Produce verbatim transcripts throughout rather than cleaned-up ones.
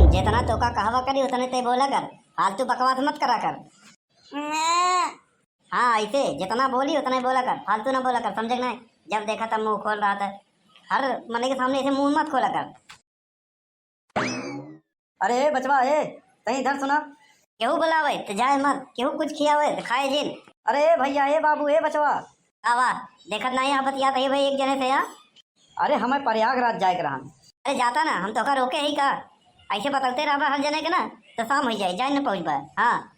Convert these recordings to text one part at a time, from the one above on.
जितना तोका कहवा करी उतने ते बोला कर, फालतू बकवास मत करा कर। हाँ, ऐसे जितना बोली उतना ही बोला कर, फालतू ना बोला कर, समझे कि नहीं? जब देखा तब मुंह खोल रहा था, हर मने के सामने ऐसे मुंह मत खोला कर। अरे ए बचवा, ए, तहीं इधर सुना। केहू बुलावे त जाए मत, केहू कुछ खियावे त खाए जिन। अरे ए भैया, ए बाबू, ए बचवा। का बा? देखत नाहीं यहाँ बतियात है भाई एक जने से यहाँ। अरे हमें प्रयागराज जाए के रहन। अरे जाता ना, हम तोहका रोके ही का? ऐसे बतलते रहबा हर जने के ना, तो शाम हो जाए, जाए न पहुँचबा। हाँ,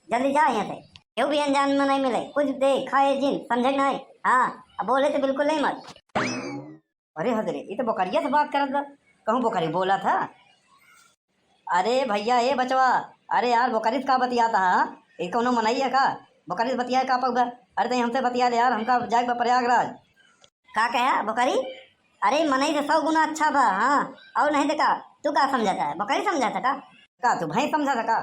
जल्दी जा यहाँ से। केहू भी अनजान में नहीं मिले, कुछ दे खाए जिन, समझे कि नहीं? हाँ, अब बोले तो बिल्कुल नहीं मत। अरे हद रे, ई तो बोकरिया से बात करत बा। कहूँ बोकरी बोला था। अरे भैया, ए बचवा, अरे यार, बोकरी से का बतियाता है? ई कौनो मनई है का? बोकरी से बतियाए का पउबा? अरे तई हमसे बतिया ले यार, हमका जाए के बा प्रयागराज। का कहा बोकरी? अरे मनई से सौ गुना अच्छा बा। हाँ, और नहीं तो का? तू का समझता है, बोकरी समझता का? का तू भैंस समझता का?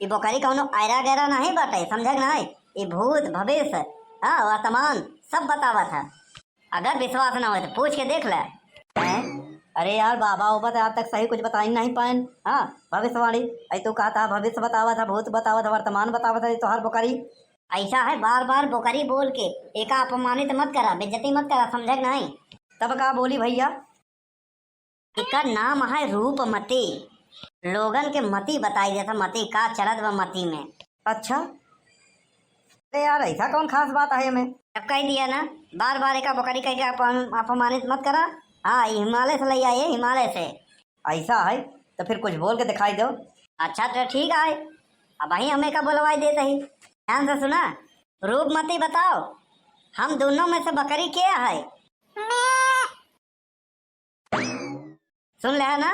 ई बोकरी कौनो ऐरा गैरा नहीं बाटे, समझे के नहीं? ई भूत, भविष्य, हाँ, वर्तमान सब बतावत है। अगर विश्वास ना होए तो पूछ के देख ले। हैं? अरे यार, बाबा ओबा तो आज तक सही कुछ बताई नहीं पाएन। हाँ, भविष्यवाणी, ऐ तू कहता भविष्य बतावत है, भूत बतावत है, वर्तमान बतावत है, तोहार बोकरी। ऐसा है, बार बार बोकरी बोल के एका अपमानित मत करा, बेइज्जती मत करा, समझे के नहीं? तब का बोली भैया? एकर नाम है रूपमती। लोगन के मती बताई देता, मती का चलत बा मती में। अच्छा, अरे यार, ऐसा कौन खास बात है एमे? अब कह दिया ना, बार बार एका बोकरी कह के अपन अपमानित मत करा। हाँ, ई हिमालय से ले आई है, हिमालय से। ऐसा है तो फिर कुछ बोल के दिखाई दो। अच्छा तो ठीक है, अब वही हमें का बोलवाई देत ही। ध्यान से सुना, रूपमती बताओ, हम दोनों में से बकरी के है? सुन लिहा ना?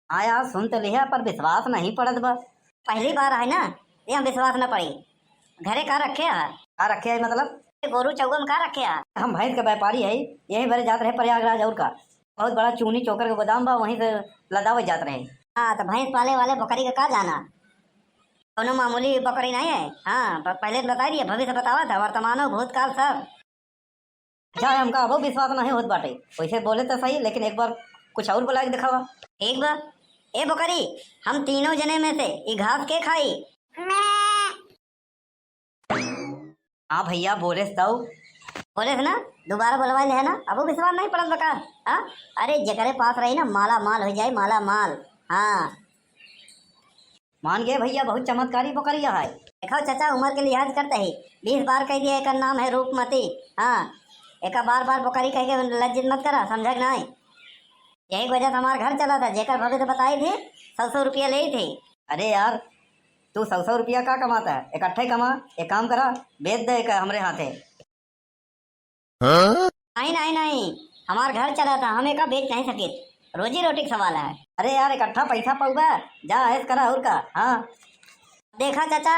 हाँ यार, सुन तो लिहा, पर विश्वास नहीं पड़त बा। पहली बार है ना, ये हम विश्वास न पड़ी। घरे का रखे है? का रखे है मतलब? ये गोरू चौगम का रखे है? हम भैंस के व्यापारी है, यही बरे जात रहे प्रयागराज और का। बहुत बड़ा चूनी चोकर के गोदाम बा, वहीं से लदावे जात रहे। हाँ, तो भैंस पाले वाले बकरी का का जाना? कोनो मामूली बकरी नहीं है। हाँ, प-, पहले तो बताई दिए, भविष्य बतावा था, वर्तमानो, भूतकाल सब। अच्छा है, हमका अबो विश्वास नहीं होत बाटे। वैसे बोले तो सही, लेकिन एक बार कुछ और बोला के दिखावा। ठीक बा। ए बोकरी, हम तीनों जने में से ई घास के खाई? हाँ भैया, बोलेस तऊ। बोलेस ना, दोबारा बोलवाई ले है ना, अबो विश्वास नहीं पड़त बका। हाँ? अरे जेकरे पास रही ना, माला माल हो जाए, माला माल। हाँ। मान गए भैया, बहुत चमत्कारी बकरिया है। देखो चाचा, उम्र के लिहाज करते ही बीस बार कह दिया, एकर नाम है रूपमती। हाँ, एका बार बार बकरी कह के लज्जित मत करा, समझा कि नहीं? यही वजह से हमार घर चला था, जेकर भविष्य बताई थी, सौ सौ रुपया ले थी। अरे यार, तू सौ सौ रुपया का कमाता है? इकट्ठे कमा, एक काम करा, बेच दे एका हमरे हाथे। हाँ? नहीं, नहीं, नहीं, हमार घर चला था, हम एका बेच नहीं सकित, रोजी रोटी के सवाल है। अरे यार, इकट्ठा पैसा पउबा, जा ऐश करा और का। हाँ। देखा चाचा,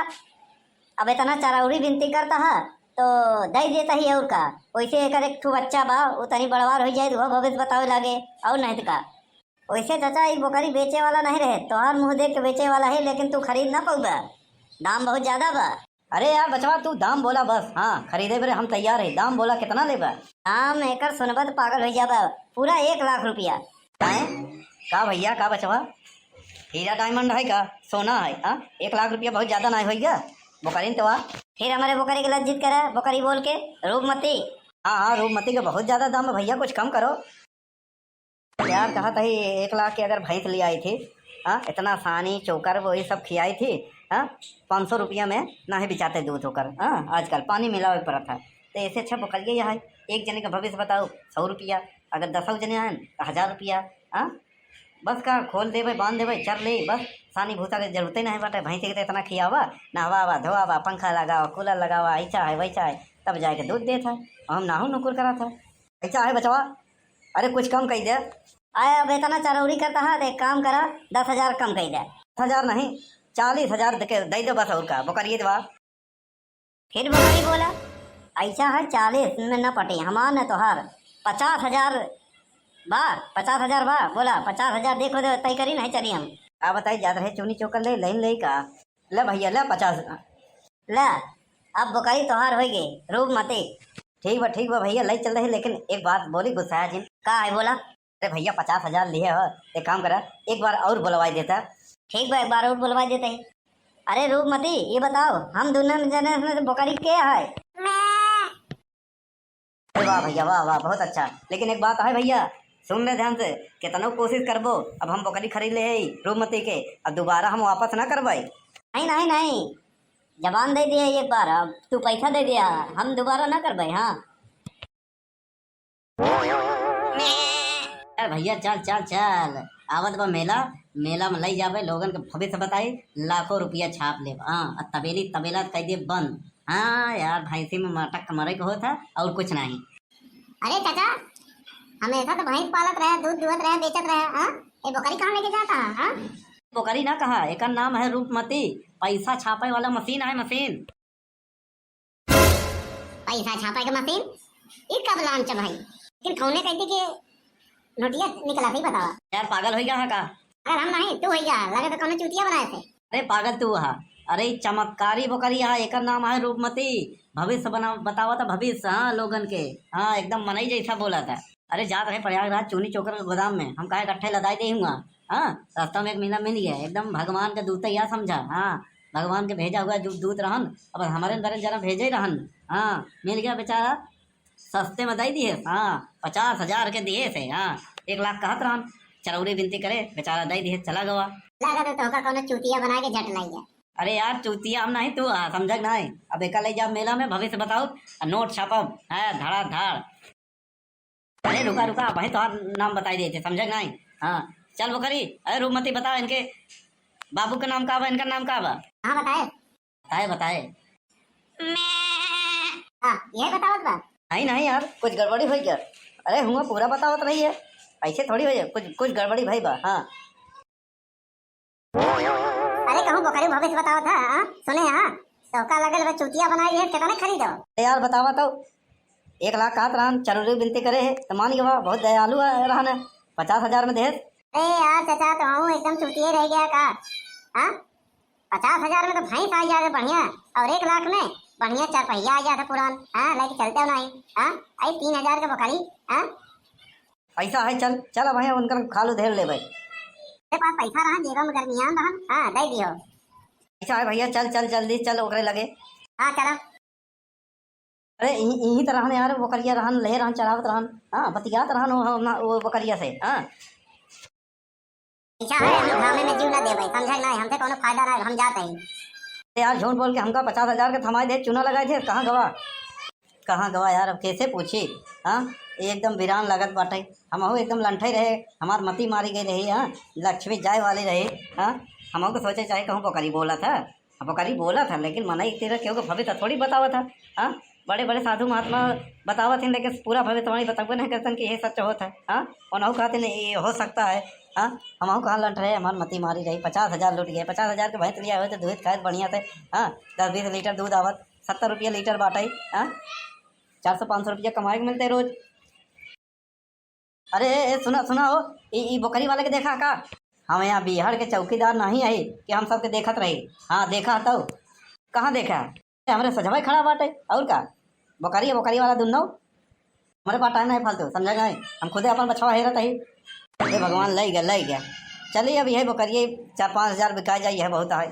अब इतना चरौरी विनती करता है, तो दे देता ही और का। वैसे एकर एक ठो बच्चा बा, वो तनी बड़वार हो जाए, तो वो भविष्य बतावे लागे, और नहीं तो का। वैसे चाचा, ई बोकरी बेचे वाला नहीं रहे, तोहार मुंह देख के बेचे वाला है, लेकिन तू खरीद ना पउबा, दाम बहुत ज्यादा बा। अरे यार बचवा, तू दाम बोला बस। हाँ, खरीदे बरे हम तैयार है। दाम बोला, कितना लेबा? दाम एकर सुनबा त पागल हो जाबा, पूरा एक लाख रुपया। हैं? का भैया, का बचवा? हीरा डायमंड है का? सोना है? हाँ, एक लाख रुपया बहुत ज्यादा ना होइगा बोकरीन तो आ। फिर हमारे बोकरी के लज्जित करे, बोकरी बोल के, रूपमती। हाँ हाँ, रूपमती के बहुत ज्यादा दाम है भैया, कुछ कम करो। यार, कहत ही एक लाख के अगर भैंस ले आई थी, हाँ, इतना सानी चोकर वही सब खियाई थी, हाँ, पाँच सौ रुपया में नाहीं बिचाते दूध होकर, हाँ, आजकल पानी मिलावे पड़त है। तो ऐसे अच्छा बकरिया यह है, एक जने का भविष्य बताओ, सौ रुपया, अगर दसौ जने आए तो हजार रुपया। हाँ, बस का खोल देवे, बांध देवे, चर ले, बस। सानी भूसा के जरूरते नहीं बाटे, भैंस के तो इतना खियावा, नहवावा, धोआवा, पंखा लगावा, कूलर लगावा, ऐसा है वैसा है, तब जाके दूध देत है। हम नाहू नुकुर करत है। ऐसा है बचवा, अरे कुछ कम कही दे। आए, अब इतना चरौरी करता है, तो एक काम करा, दस हजार कम कही दे। दस हजार नहीं, चालीस हजार दे के, दे दे बस, और का, बोकरिए देवा। फिर बोकरी बोला, ऐसा है, चालीस में न पटे, हमार न तोहार, पचास हजार बा, पचास हजार बा, बोला, पचास हजार देखो दे, तय करी, नहीं चली हम। का बताई, जात रहे चूनी चोकर ले, लाइन ले का, ले भैया, ले पचास। ले, अब बोकरी तोहार होई गई, रूपमती। ठीक बा, ठीक बा भैया, ले चल रहे, लेकिन एक बात बोली, गुस्साया जिन। का है बोला? अरे भइया, पचास हजार लिहे हो, एक काम करा, एक बार और बोलवाई देता। ठीक बा, एक बार और बोलवाई देते हैं। अरे रूपमती, ये बताओ, हम दोनों जने में से बोकरी के है? अरे वाह भइया, वाह, वाह, बहुत अच्छा। लेकिन एक बात है भइया, सुन ले ध्यान से, कितनो कोशिश करबो, अब हम बोकरी खरीद ले है रूपमती के, अब दोबारा हम वापस ना करबै। नहीं, नहीं, नहीं, जबान दे दिया एक बार, अब तू पैसा दे दिया, हम दोबारा ना करबै। हाँ। अरे भइया, चल, चल, चल, आवत बा मेला, मेला में लई जाबे, लोगन के भविष्य बताई, लाखों रुपया छाप लेब। हाँ, आ तबेली, तबेला कई देब बंद। हाँ यार, भैंसी में मटक के मरे के होत है और कुछ नहीं। अरे चाचा, हमेशा तो भैंस पालत रहे, दूध दुहत रहे, बेचत रहे, हाँ? ये बोकरी कहाँ लेके जाता है, हाँ? बोकरी ना कहा, एकर नाम है रूपमती, पैसा छापे वाला मशीन है, मशीन। पैसा छापे के मशीन? ई कब launch भई? लेकिन कौने कहती कि नोटिया निकला थी, बतावा। यार, पागल होई गया है का? अगर हम नहीं, तू होई गया, लगे तो कौनो चूतिया बनाए थे। अरे पागल तू हा, अरे ई चमत्कारी बोकरी हा, एकर नाम है रूपमती। भविष्य बना, बतावा था भविष्य, हाँ, लोगन के, हाँ, एकदम मनई जैसा बोला था। अरे जात रहे प्रयागराज चूनी चोकर के गोदाम में, हम कहा इकट्ठे लदाई दे हुआ, हाँ, रास्ता में एक मेला मिल गया, एकदम भगवान के दूत या समझा, हाँ, भगवान के भेजा हुआ दू-, दूत रहन, अब हमारे अंदर जना भेजे रहन, हाँ, मिल गया बेचारा, सस्ते में दई दिहे, हाँ, पचास हजार के दिहे से, हाँ, एक लाख कहत रहन, चरौरी बिनती करे, बेचारा दई दिहे, चला गवा। लागत है तोहका कौनो चूतिया बना के झट लाई गया। अरे यार, चूतिया हम नहीं, तू, हाँ, समझक नहीं। अब एका ले जा मेला में, भविष्य बताओ, आ नोट छापब, है, धड़ाधड़। अरे रुका, रुका, भाई तोहार नाम बताई देते, समझक नहीं? हाँ, चल बोकरी, अरे रूपमती, बताओ इनके बाबू का नाम का बा, इनका नाम का बा? हाँ, बताए। बताए, बताए। हाँ, ये बतावत बा। नहीं, नहीं यार, कुछ गड़बड़ी होई गया। अरे हुआ पूरा बतावत रही है, ऐसे थोड़ी होई है, कुछ, कुछ गड़बड़ी भई बा। हाँ। अरे कहूँ बोकरी भविष्य बतावत है, हाँ? सुने, हाँ? तोहका लगल बा चूतिया बनाई है, कितने खरीदो? अरे यार, बतावा तो। एक लाख कहत रहन, चरौरी बिनती करे है, तो मान गवा, बहुत दयालु है, रहन है, पचास हजार में देस। अरे यार चाचा, तो हूँ एकदम चूतिये रह गया का? हाँ, पचास हजार में तो भैंस आ जाते बढ़िया, और एक लाख में बढ़िया चार पहिया आ जाता पुरान, हाँ, लेके चलते हो नहीं, हाँ, आई तीन हजार के बोकरी, हाँ। पैसा है, चल, चल अब है, उनकर खालू धेर लेबै। तेरे पास पैसा रहा, जेबा में गर्मियान रहा, हाँ, दे दियो। पैसा है भइया, चल, चल, जल्दी चल ओकरे लगे। हाँ, चला। अरे, इही, इही त रहन यार, बोकरिया रहन, ले रहन, चरावत रहन, हाँ, बतियात रहन वो, हम, वो बोकरिया से, हाँ। पैसा है, हम घामे में जीव ना देबै, समझे नहीं, हमसे कौनो फायदा ना, हम जात हई। अरे यार, झूठ बोल के हमका पचास हजार के थमाई दे, चूना लगाई दे, कहाँ गवा? कहाँ गवा यार, अब कैसे पूछी? हाँ, एकदम वीरान लागत बाटे। हमहू एकदम लंठई रहे, हमार मती मारी गई रही, हाँ, लक्ष्मी जाए वाली रही, हाँ, हमहू के सोचे चाहे कहूँ बोकरी बोला था, अब बोकरी बोला था, लेकिन मनई तेरा केहू के भविष्य थोड़ी बतावा था, हाँ, बड़े बड़े साधु महात्मा बतावत हैं, लेकिन पूरा भविष्यवाणी बतावे नहीं करतन कि ये सच होत है, हाँ, उनहू कहते नहीं, ये हो सकता है, हाँ, हमहू कहाँ लंठ रहे, हमार मती मारी रही, पचास हजार लूट गए, पचास हजार के भैंस लिया हुए तो दूध खाए बढ़िया थे, हाँ, दस बीस लीटर दूध आवत, सत्तर रुपया लीटर बाटे, हाँ? चार सौ पाँच सौ रुपया कमाए के मिलते रोज। अरे, ए, ए, सुना, सुना हो, ई, ई बोकरी वाले के देखा का? हम यहाँ बिहार के चौकीदार नहीं है कि हम सबके देखत रही। हाँ, देखा तो। कहाँ देखा? ए, हमरे सजवा खड़ा बाटे, और का? बोकरी, बोकरी वाला दुन्नो। हमरे पास टाइम नहीं फालतू, समझा गए? हम खुदे अपन बछवा हेरत ही। हे भगवान, लई गया, लई गया। चलिए, अब यही बोकरिए चार पाँच हजार बिका जाए, यह बहुत है।